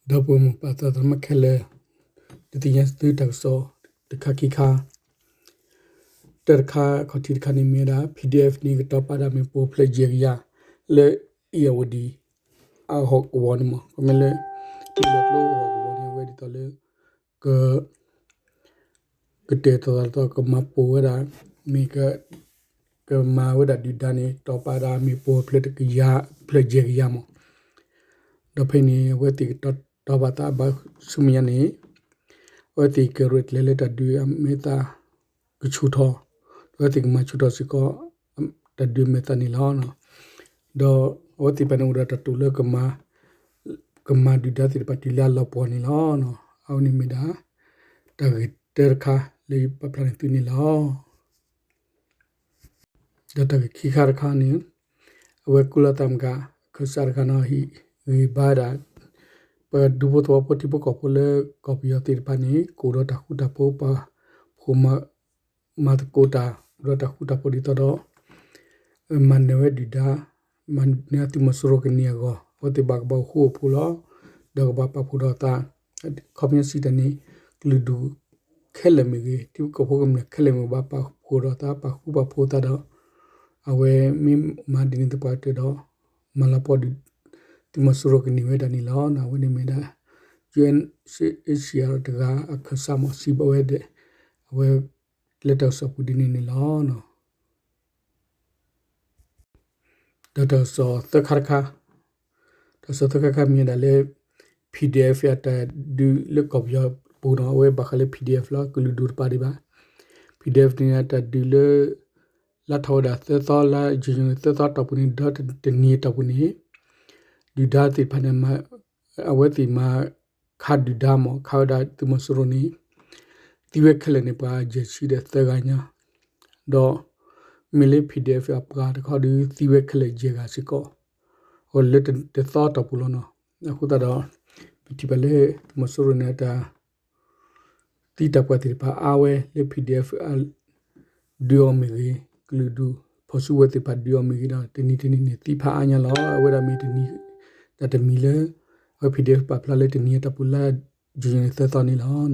ဒီပုၢ်ဝဲၢ်မိၢ်ပၢ်သရၣ်သမါခဲလၢာ်, ဒုးသ့ၣ်ညါသုတၢ်ကစီၣ်တခါခံခါ, တၢ်တခါခီၣ်ထံးတခါန့ၣ်မ့ၢ်ဝဲဒၣ် PDF န့ၣ်ကတီၤပာ်ဒၣ်မ့ၣ်ပိၢ်ဖျၢၣ်ယဲၢ်ကယၤ လၢအ့ၣ်ယၣ်ဝတံၣ် အဟီၣ်ကဝီၤန့ၣ်မ့ၢ် ကမ့ၢ်လၢ မ့ၢ်လီၤကျိအဟီၣ်ကဝီၤန့ၣ် အဝဲဒ်သိးလၢ က ကတဲာ်ကတီၤသးကမၤပိၢ်ဝဲဒၣ် မ့ၢ် ကမၤဝဲဒၣ်ဒုၣ်ဒါန့ၣ် တီၤပာ်ဒၣ်မ့ၣ်ပိၢ်ဖျၢၣ်တကယၤ ဖျၢၣ်ယဲၢ်ကယၤမး, ဒီးဖဲန့ၣ် အဝဲသ့ၣ်ကတီၤပာ်သးဘၣ်ဆူမဲာ်ညါန့ၣ် အဝဲသ့ၣ်ကရဲၣ်ကျဲၤလၢတၢ်ဒုးအမဲာ်သၣ်ကဆူၣ်ထီၣ်, ဒီးအဝဲသ့ၣ်ကမၤဆူၣ်ထီၣ်စ့ၢ်ကီး တၢ်ဒုးအမဲာ်သၣ်န့ၣ်လီၤ. ဒီးအဝဲသ့ၣ်တဖၣ်န့ၣ်အိၣ်ဒီးတၢ်တိာ်လၢ ကမၤဒုၣ်ဒါသ့ၣ်တဖၣ်တုၤလၢအလီၤပှီၢ်န့ၣ်လီၤ. အဝဲန့ၣ်မ့ၢ်ဒၣ် တၢ်ဂ့ၢ်တၢတခါလၢယပာ်ဖျါန့ၢ်သုန့ၣ်လီၤ. ဒီးတၢ်ဂ့ၢ်ခံခါတခါန့ၣ် အဝဲကုလသမဂ္ဂအခၢၣ်စးတဂၤန့ၣ် ဟ့ၣ်ဂံၢ်ဘါဒၣ် ပဒူဖိသဝီဖိထံဖိကီၢ်ဖိလၢကီၢ်ပယီၤသ့ၣ်တဖၣ်န့ၣ် ကအိၣ်ဒီးတၢ်ဃူတၢ်ဖိး ပာ်ဖှိၣ်မၤသကိးတၢ် အိၣ်ဒီးတၢ်ဃူတၢ်ဖိးဒ်သိးဒီး မၤနၢၤဝဲဒုၣ်ဒါ မၤနၢၤသုးမီၤစိရိၤကန့ၢ်အဂီၢ် အဝဲသ့ၣ်ဘၣ်ကဘၣ်အိၣ်ဃူအိၣ်ဖိးလီၤ. ဒီးကဘၣ်ပာ်ဖှိၣ်ဒီးသး ခီပညီစံးတၢ်န့ၣ် ကလုာ်ဒူၣ်ခဲလၢာ်မ့ၢ်ဂ့ၤ ထံဖိကီၢ်ဖိကမျၢၢ်ခဲလၢာ်မ့ၢ်ဂ့ၤ ဘၣ်ပာ်ဖှိၣ်ဒီးသး ပာ်ဃူပာ်ဖိးသးဒီး အဝဲမ့ၢ်မၤဒ်န့ၣ်သပှၢ်ကတၢၢ်ဒီး မၤလီၤပှီၢ်ဒုး သုးမီၤစိရိၤကန့ၢ်ဝဲဒၣ်န့ၣ်လီၤ. အဝဲန့ၣ်မ့ၢ်ဒၣ် ယူၣ်အ့ၣ် ယူၣ်အ့ၣ် တဂၤအခၢၣ်စးမ့ၢ်စံးဘၣ်ဝဲဒၣ် အဝဲ လၢတၢ်ကစီၣ်ပူၤဒ်န့ၣ်န့ၣ်လီၤ. ဒီးတၢ်ကစီၣ်သၢခါတခါ, တၢ်ကစီၣ်သၢခါတခါမ့ၢ်ဝဲဒၣ်လၢ PDF အတၢ်ဒုးလၢကီၢ်ပယီၤပူၤန့ၣ် အဝဲဘၣ်ဃးလၢ PDF လီၤ ကလုာ်ဒူၣ်တဖၣ်ဒံးဘၣ်. PDF န့ၣ်အတၢ်ဒုးလၢ လါထီၣ်ဝဲဒၣ်သၢသီ လါယနူၤအါရံၤသၢသီအတီၢ်ပူၤန့ၣ် ဒီးတနံၤအတီၢ်ပူၤန့ၣ် ဒုၣ်ဒါသ့ၣ်တဖၣ်န့ၣ် အဝဲသ့ၣ်မၤခးဒုၣ်ဒါမ့ၢ် ခးဝဲဒၣ်သုးမီၤစိရိၤန့ၣ် သံဝဲခဲလၢာ်န့ၣ် ပှၤယဲၢ်ဆံဒီးသၢဂၤညါ, ဒီးမ့ၢ်လၢ PDF အပှၤတခီဒုး သံဝဲခဲလၢာ်ယဲၢ်ဂၤစ့ၢ်ကီး, အလၢတသီအတီၢ်ပူၤလီၤနီၤ. အဃိသတးဒီး ပထံၣ်ဘၣ်လၢ သုးမီၤစိရိၤန့ၣ် အတၢ် သံတၢ်ပှၢ်သ့ၣ်တဖၣ်အါဝဲလၢ PDF ဒုးအီၤမ့ၢ်ဂ့ၤ, ကလုာ်ဒူၣ်ဖီၣ်စုကဝဲၤသ့ၣ်တဖၣ်ဒုးအီၤမ့ၢ်ဂ့ၤဒီး တနံၤတနံၤန့ၣ် သံဖးအါညါလီၤ. အဝဲဒၣ်မ့ၢ်တနံၤ တၢ်တမံၤလၢ အဝဲ PDF ပာ်ဖျါလၢတနံၤအတီၢ်ပူၤလါ ယနူၤအါရံၤသၢသီန့ၣ်လီၤ.